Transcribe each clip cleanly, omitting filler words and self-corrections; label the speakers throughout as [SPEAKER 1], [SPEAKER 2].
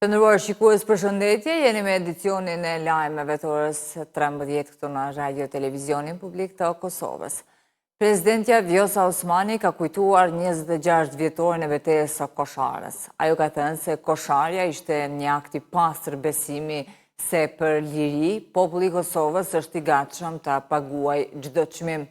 [SPEAKER 1] Të nderuar shikues përshëndetje, jeni me edicionin e lajmeve të orës 13 këtu në Radio Televizionin Publik të Kosovës. Presidentja Vjosa Osmani ka kujtuar 26 vjetorin e betejës së Koshares. Ajo ka thënë se Kosharja ishte një akt i pastër besimi se për liri, populli i Kosovës është i gatshëm ta paguajë çdo çmim.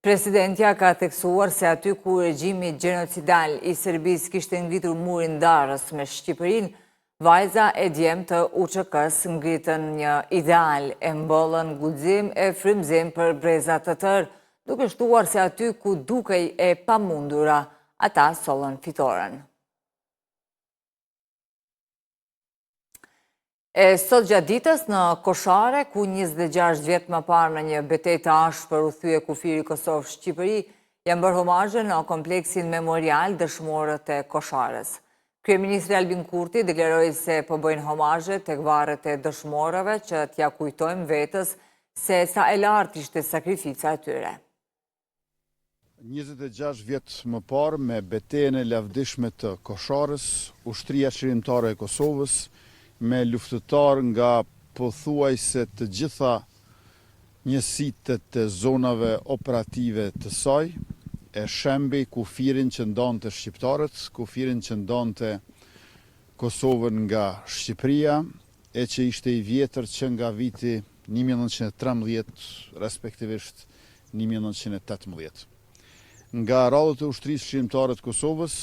[SPEAKER 1] Presidentja ka theksuar se aty ku regjimi gjenocidal i Serbisë kishte ngritur murin ndarës me Shqipërinë, vajza e djem të UÇK-së ngritën një ideal e mbollën guxim e frymëzim për breza të tërë, duke shtuar se aty ku dukej e pamundura, ata sollën fitoren. E sot gjatë ditës në Koshare, ku 26 vjet më parë në një betejë të ashpër u thye kufiri Kosovë-Shqipëri, janë bërë homazhe në kompleksin memorial Dëshmorët e Koshares. Kryeministri Albin Kurti deklaroi se po bëjnë homazhe tek varret e dëshmorëve që t'ia kujtojmë vetes se sa e lartë ishte sakrifica e tyre.
[SPEAKER 2] 26 vjet më parë, me betejën e lavdishme të Koshares, Ushtria Çlirimtare e Kosovës, me luftëtarë nga pothuajse të gjitha njësitet e zonave operative të saj, e shembi kufirin që ndante shqiptarët, kufirin që ndante Kosovën nga Shqipëria, e që ishte i vjetër që nga viti 1913, respektivisht 1918. Nga radhët e Ushtrisë Çlirimtare të Kosovës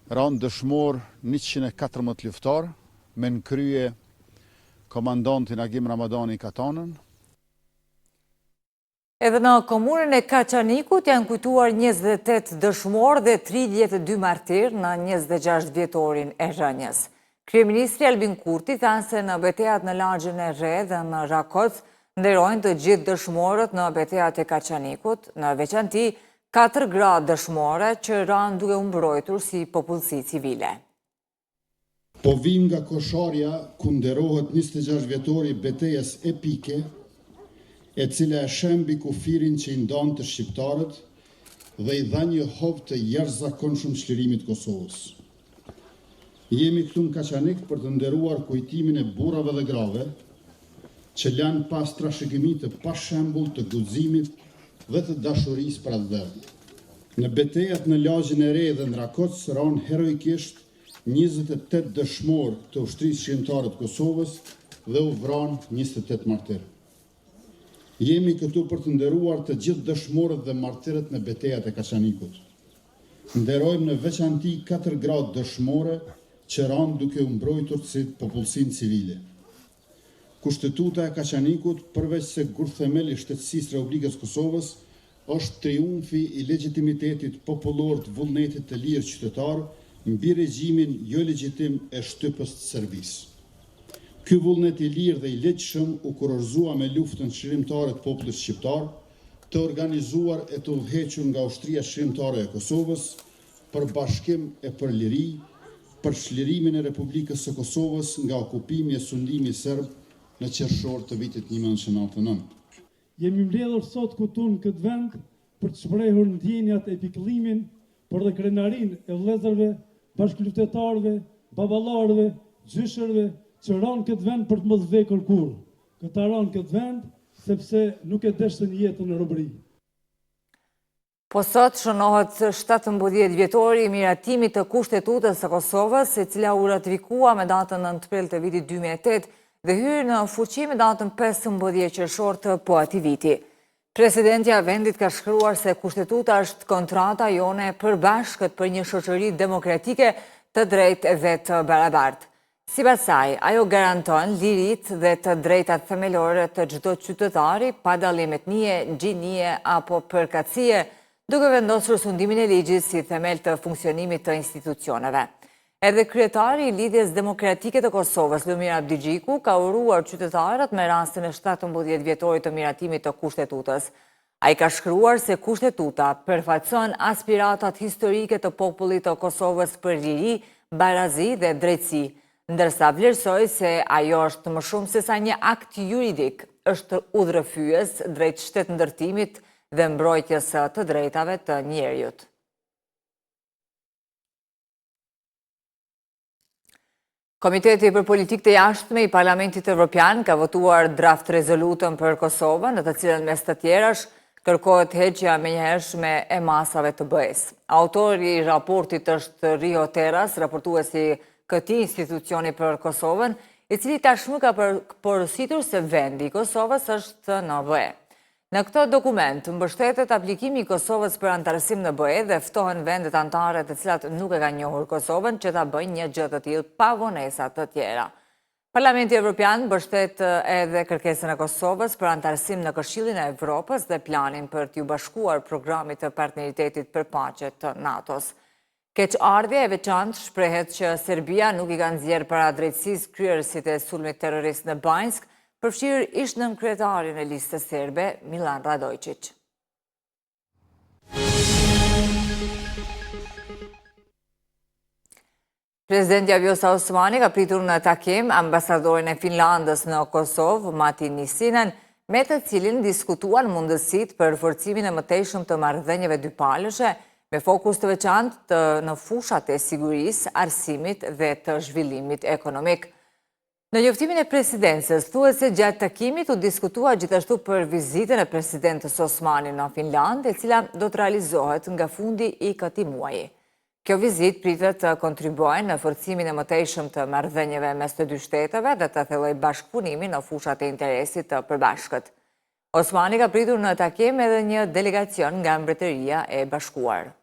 [SPEAKER 2] ranë dëshmorë 114 luftëtarë, me në krye komandantin Agim Ramadani Katanën.
[SPEAKER 1] Edhe në komunën e Kaçanikut janë kujtuar 28 dëshmorë dhe 32 martirë në 26 vjetorin e rënies. Kryeministri Albin Kurti tha se në betejat në Lagjen e Re dhe në Rakoc nderojnë të gjithë dëshmorët në betejat e Kaçanikut, në veçanti 4 gra dëshmore që ranë duke u mbrojtur si popullsi civile.
[SPEAKER 2] Po vijmë nga Kosharja ku nderohet 26 vjetori i betejës epike, e cila e shembi kufirin që i ndante shqiptarët dhe i dha një hov të jashtëzakonshëm çlirimit të Kosovës. Jemi këtu në Kaçanik për të nderuar kujtimin e burrave dhe grave që lanë pas trashëgimi të pashembullt të guximit dhe të dashurisë për atdheun. Në betejat në Lagjen e Re dhe në Rakoc ranë heroikisht 28 dëshmorë të Ushtrisë Çlirimtare të Kosovës dhe u vranë 28 martirë. Jemi këtu për të nderuar të gjithë dëshmorët dhe martirët në betejat e Kaçanikut. Nderojmë në veçanti katër gra dëshmore që ranë duke u mbrojtur si popullsinë civile. Kushtetuta e Kaçanikut, përveç se gurthemel i shtetësisë së Republikës së Kosovës, është triumfi i legjitimitetit popullor të vullnetit të lirë qytetar mbi regjimin jolegjitim e shtypës të Serbisë. Ky vullnet i lirë dhe i ligjshëm u kurorëzua me luftën çlirimtare të popullit shqiptar, të organizuar e të udhëhequr nga Ushtria Çlirimtare e Kosovës, për bashkim e për liri, për çlirimin e Republikës së Kosovës nga okupimi e sundimi serb në qershor të vitit 1999.
[SPEAKER 3] Jemi mbledhur sot këtu në këtë vend për të shprehur ndjenjat e pikëllimin, por dhe krenarinë e vëllezërve, bashkëluftëtarëve, baballarëve, gjyshërve që ranë këtë vend për të mos vdekur kurrë. Këta ranë këtë vend sepse nuk e deshën jetën në robëri.
[SPEAKER 1] Po sot shënohet 17 vjetori i miratimit të Kushtetutës së Kosovës, e cila u ratifikua me datën 9 prill të vitit 2008 dhe hyri në fuqi me datën 15 qershor të po atij viti. Presidentja e vendit ka shkruar se Kushtetuta është kontrata jonë e përbashkët për një shoqëri demokratike të drejtë dhe të barabartë. Sipas saj, ajo garanton liritë dhe të drejtat themelore të çdo qytetari, pa dallim etnie, gjinie apo përkatësie, duke vendosur sundimin e ligjit si themel të funksionimit të institucioneve. Edhe kryetari i Lidhjes Demokratike të Kosovës, Lumir Abdixhiku, ka uruar qytetarët me rastin e 17 vjetorit të miratimit të Kushtetutës. Ai ka shkruar se Kushtetuta përfaqëson aspiratat historike të popullit të Kosovës për liri, barazi dhe drejtësi, ndërsa vlerësoi se ajo është më shumë sesa një akt juridik, është udhërrëfyes drejt shtetndërtimit dhe mbrojtjes së të drejtave të njeriut. Komiteti për Politikë të Jashtme i Parlamentit Evropian ka votuar draft rezolutën për Kosovën, në të cilën mes të tjerash kërkohet heqja e menjëhershme e masave të BE-së. Autori i raportit është Riho Terras, raportues i këtij institucioni për Kosovën, i cili tashmë ka porositur se vendi i Kosovës është në BE. Në këtë dokument mbështetet aplikimi i Kosovës për anëtarësim në BE dhe ftohen vendet anëtare të cilat nuk e kanë njohur Kosovën që ta bëjnë një gjë të tillë pa vonesa të tjera. Parlamenti Evropian mbështet edhe kërkesën e Kosovës për anëtarësim në Këshillin e Evropës dhe planin për t'iu bashkuar programit të partneritetit për paqe të NATO-s. Keqardhje e veçantë shprehet që Serbia nuk i ka nxjerrë para drejtësisë kryerësit e sulmit terrorist në Banjskë, përfshirë ish-nënkryetarin e Listës Serbe, Milan Radoiçiq. Presidentja Vjosa Osmani ka pritur në takim ambasadorin e Finlandës në Kosovë, Matti Nissinen, me të cilin diskutuan mundësitë për forcimin e mëtejshëm të marrëdhënieve dypalëshe, me fokus të veçantë në fushat e sigurisë, arsimit dhe të zhvillimit ekonomik. Në njoftimin e presidencës, thuhet se gjatë takimit u diskutua gjithashtu për vizitën e presidentes Osmani në Finlandë, e cila do të realizohet nga fundi i këtij muaji. Kjo vizitë pritet të kontribuojë në forcimin e mëtejshëm të marrëdhënieve mes të dy shteteve dhe të thellojë bashkëpunimin në fushat e interesit të përbashkët. Osmani ka pritur në takim edhe një delegacion nga Mbretëria e Bashkuar.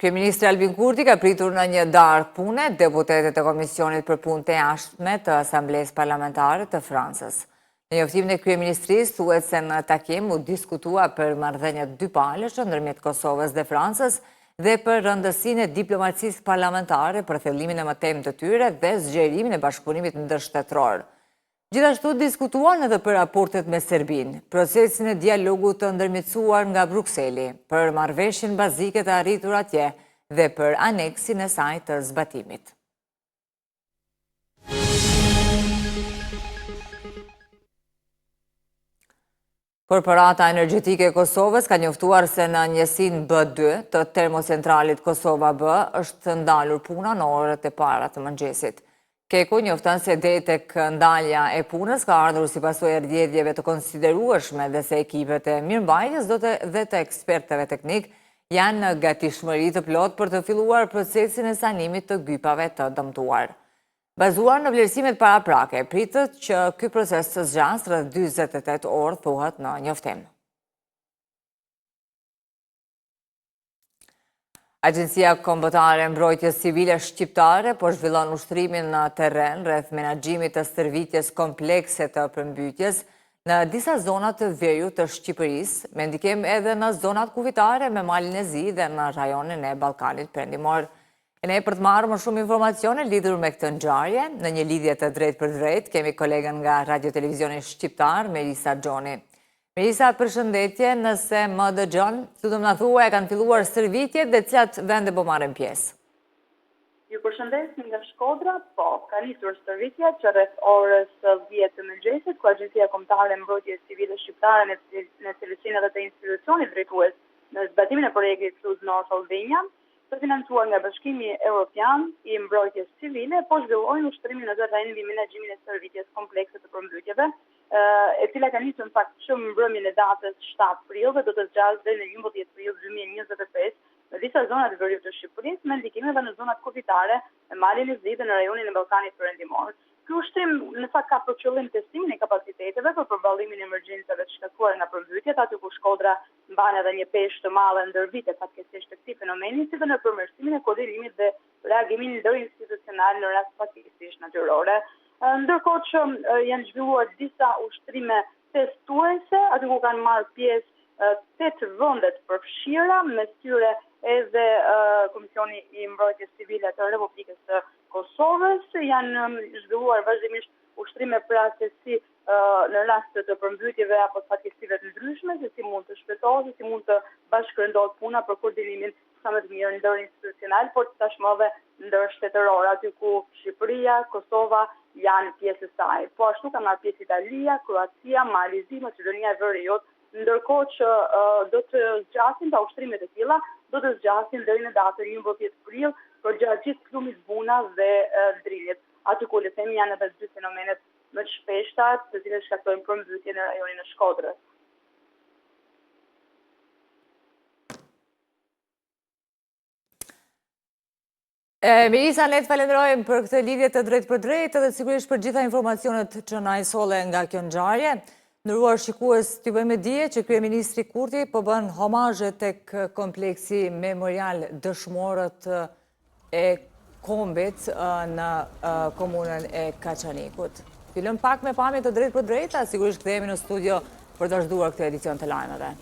[SPEAKER 1] Kryeministri Albin Kurti ka pritur në një darkë pune deputetët e Komisionit për Punë të Jashtme të Asamblesë Parlamentare të Francës. Në njoftimin e Kryeministrisë thuhet se në takim u diskutua për marrëdhëniet dypalëshe ndërmjet Kosovës dhe Francës dhe për rëndësinë e diplomacisë parlamentare për thellimin e mëtejmë të tyre dhe zgjerimin e bashkëpunimit ndërshtetëror. Gjithashtu diskutuan edhe për raportet me Serbinë, procesin e dialogut të ndërmjetësuar nga Brukseli, për marrëveshjen bazike të arritur atje dhe për aneksin e saj të zbatimit. Korporata Energjetike e Kosovës ka njoftuar se në njësinë B2 të termocentralit Kosova B është ndalur puna në orët e para të mëngjesit. KEK-u njofton se deri tek ndalja e punës ka ardhur si pasojë e rrjedhjeve të konsiderueshme dhe se ekipet e mirëmbajtjes do të dhe të ekspertëve teknikë janë në gatishmëri të plotë për të filluar procesin e sanimit të gypave të dëmtuar. Bazuar në vlerësimet paraprake, pritet që ky proces të zgjasë rreth 48 orë, thuhet në njoftim. Agjencia Kombëtare e Mbrojtjes Civile Shqiptare po zhvillon ushtrimin në terren rreth menaxhimit të stërvitjes komplekse të përmbytjes në disa zona të veriut të Shqipërisë, me ndikim edhe në zonat kufitare me Malin e Zi dhe në rajonin e Ballkanit Perëndimor. E ne për të marrë më shumë informacione lidhur me këtë ngjarje, në një lidhje të drejtpërdrejtë, kemi kolegen nga Radio Televizioni Shqiptar, Merisa Gjoni. Merisa, përshëndetje, nëse më dëgjon, të lutem na thuaj, a kanë filluar stërvitjet dhe cilat vende po marrin pjesë?
[SPEAKER 4] Ju përshëndes nga Shkodra, po, ka nisur stërvitja që rreth orës 10 të mëngjesit, ku Agjencia Kombëtare e Mbrojtjes Civile Shqiptare në cilësinë edhe të institucionit drejtues në zbatimin e projektit Flood North Albania, të financuar nga Bashkimi Evropian i Mbrojtjes Civile, po zhvillojnë ushtrimin në terren mbi menaxhimin e stërvitjes komplekse të përmbytjeve, e cila ka nisur në fakt që mbrëmjen e datës 7 prill dhe do të zgjasë deri në 11 prill 2025 në disa zona të veriut të Shqipërisë, me ndikim edhe në zonat kufitare me Malin e Zi dhe në rajonin e Ballkanit Perëndimor. Ky ushtrim në fakt ka për qëllim testimin e kapaciteteve për përballimin e emergjencave të shkaktuara nga përmbytjet, aty ku Shkodra mban edhe një peshë të madhe ndër vite fatkeqësisht të këtij fenomeni, si dhe në përmirësimin e koordinimit dhe reagimin ndërinstitucional në rast fatkeqësish natyrore. Ndërkohë që janë zhvilluar disa ushtrime testuese, aty ku kanë marrë pjesë tetë vende të përfshira, mes tyre edhe Komisioni i Mbrojtjes Civile të Republikës së Kosovës, janë zhvilluar vazhdimisht ushtrime pra se si në rast të përmbytjeve apo të fatkeqësive të ndryshme, se si mund të shpëtohet, se si mund të bashkërendohet puna për koordinimin sa më të mirë ndërinstitucional, por tashmë edhe ndërshtetëror, aty ku Shqipëria, Kosova janë pjesë e saj. Po ashtu kanë marrë pjesë Italia, Kroacia, Mali i Zi, Maqedonia e Veriut, ndërkohë që do të zgjasin pra ushtrimet e tilla do të zgjasin deri në datën 11 prill përgjatë gjithë lumit Buna dhe Drinit. Aty ku le të themi janë edhe dy fenomenet më të shpeshta, të cilat shkaktojnë përmbytje në rajonin e Shkodrës.
[SPEAKER 1] Mirisa, ne të falenderojmë për këtë lidhje të drejtpërdrejtë dhe sigurisht për gjitha informacionet që na i solle nga kjo ngjarje. Të nderuar shikues, t'ju bëjmë me dije që Kryeministri Kurti po bën homazhe tek kompleksi memorial Dëshmorët e Kombit në komunën e Kaçanikut. T'ju lëmë pak me pamje të drejtpërdrejta, sigurisht kthehemi në studio për të vazhduar këtë edicion të lajmeve.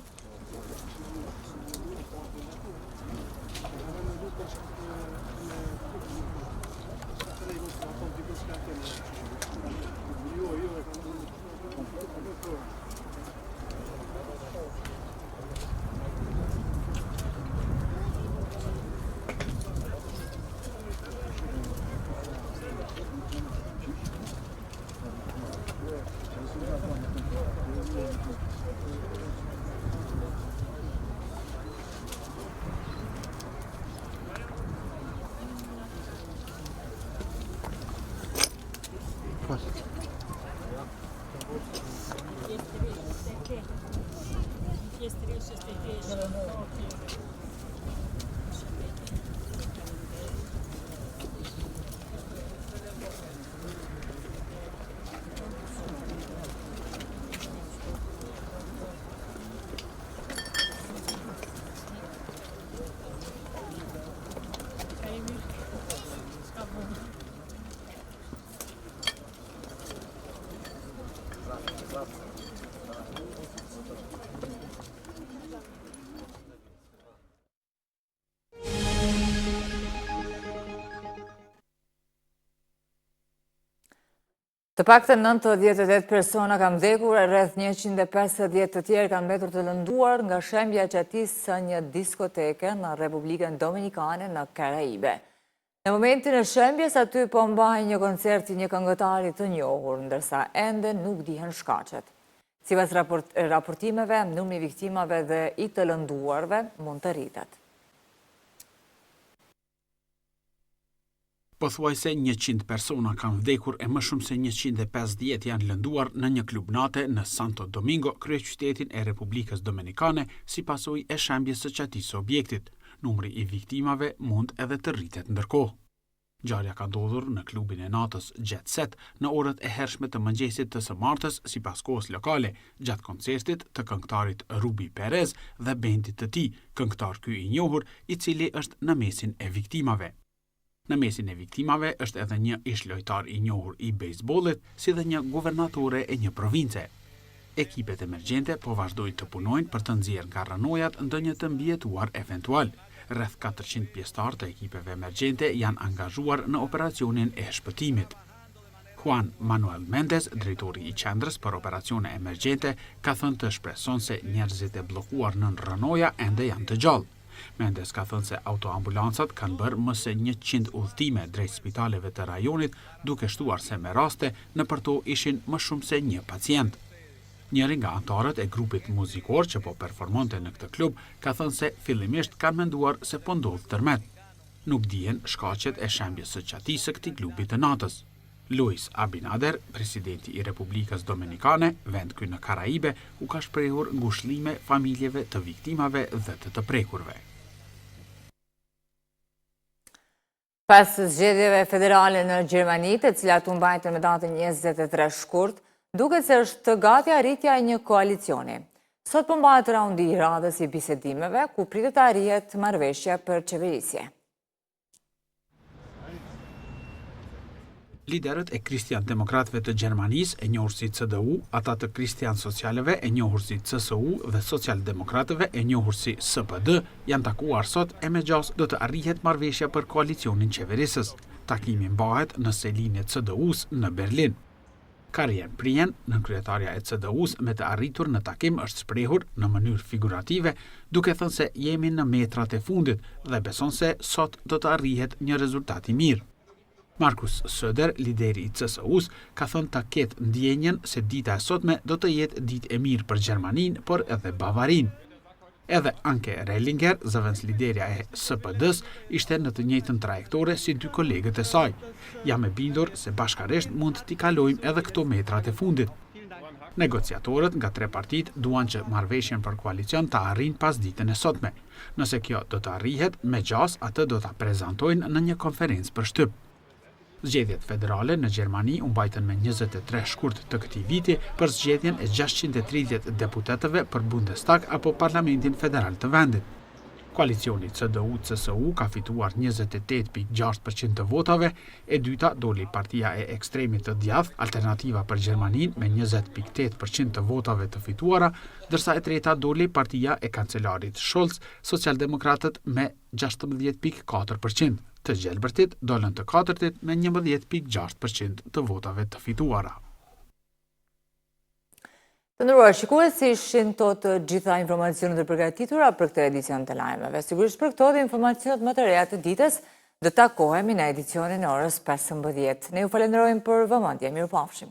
[SPEAKER 1] Të paktën 98 persona kanë vdekur e rreth 150 të tjerë kanë mbetur të lënduar nga shembja e çatisë së një diskoteke në Republikën Dominikane në Karaibe. Në momentin e shembjes aty po mbahej një koncert i një këngëtari të njohur, ndërsa ende nuk dihen shkaqet. Sipas raportimeve, numri i viktimave dhe i të lënduarve mund të rritet.
[SPEAKER 5] Pothuajse 100 persona kanë vdekur e më shumë se 150 janë lënduar në një klub nate në Santo Domingo, kryeqytetin e Republikës Dominikane, si pasojë e shembjes së çatisë së objektit. Numri i viktimave mund edhe të rritet ndërkohë. Ngjarja ka ndodhur në klubin e natës Jet Set në orët e hershme të mëngjesit të së martës sipas kohës lokale, gjatë koncertit të këngëtarit Ruby Perez dhe bendit të tij, këngëtar ky i njohur, i cili është në mesin e viktimave. Në mesin e viktimave është edhe një ish-lojtar i njohur i bejsbollit, si dhe një guvernatore e një province. Ekipet emergjente po vazhdojnë të punojnë për të nxjerrë nga rrënojat ndonjë të mbijetuar eventual. Rreth 400 pjesëtarë të ekipeve emergjente janë angazhuar në operacionin e shpëtimit. Juan Manuel Mendez, drejtori i Qendrës për Operacione Emergjente, ka thënë të shpreson se njerëzit e bllokuar nën rrënoja ende janë të gjallë. Mendez ka thënë se autoambulancat kanë bërë më se 100 udhëtime drejt spitaleve të rajonit, duke shtuar se me raste nëpër to ishin më shumë se një pacient. Njëri nga anëtarët e grupit muzikor që po performonte në këtë klub ka thënë se fillimisht kanë menduar se po ndodh tërmet. Nuk dihen shkaqet e shembjes së çatisë së këtij klubi të natës. Luis Abinader, presidenti i Republikës Dominikane, vend ky në Karaibe, u ka shprehur ngushëllime familjeve të viktimave dhe të të prekurve.
[SPEAKER 1] Pas zgjedhjeve federale në Gjermani, të cilat u mbajtën me datën 23 shkurt, duket se është gati arritja e një koalicioni. Sot po mbahet raundi i radhës i bisedimeve, ku pritet të arrihet marrëveshja për qeverisje.
[SPEAKER 5] Liderët e Kristian Demokratëve të Gjermanisë, e njohur si CDU, ata të Kristian Socialëve, e njohur si CSU dhe Socialdemokratëve, e njohur si SPD, janë takuar sot e me gjasë do të arrihet marrëveshja për koalicionin qeverisës. Takimi mbahet në selinë e CDU-së në Berlin. Karin Prien, nënkryetarja e CDU-së me të arritur në takim është shprehur në mënyrë figurative, duke thënë se jemi në metrat e fundit dhe beson se sot do të arrihet një rezultat i mirë. Markus Söder, lideri i CSU-së, ka thënë ta ketë ndjenjën se dita e sotme do të jetë ditë e mirë për Gjermaninë, por edhe Bavarinë. Edhe Anke Rehlinger, zëvendësliderja e SPD-së, ishte në të njëjtën trajektore si dy kolegët e saj. Jam e bindur se bashkarisht mund t'i kalojmë edhe këto metrat e fundit. Negociatorët nga tre partitë duan që marrëveshjen për koalicion ta arrijnë pasditen e sotme. Nëse kjo do të arrihet, me gjasë atë do ta prezantojnë në një konferencë për shtyp. Zgjedhjet federale në Gjermani u mbajtën me 23 shkurt të këtij viti për zgjedhjen e 630 deputetëve për Bundestag apo Parlamentin Federal të vendit. Koalicioni CDU-CSU ka fituar 28.6% të votave, e dyta doli partia e ekstremit të djathtë, Alternativa për Gjermaninë me 20.8% të votave të fituara, ndërsa e treta doli partia e kancelarit Scholz, Socialdemokratët me 16.4%. Të Gjelbërtit dolën të katërtit me 11.6% të votave të fituara.
[SPEAKER 1] Të nderuar shikues, ishin këto të gjitha informacionet e përgatitura për këtë edicion të lajmeve. Sigurisht për këto dhe informacionet më të reja të ditës, do të takohemi në edicionin e orës 15. Ne ju falenderojmë për vëmendje. Mirupafshim.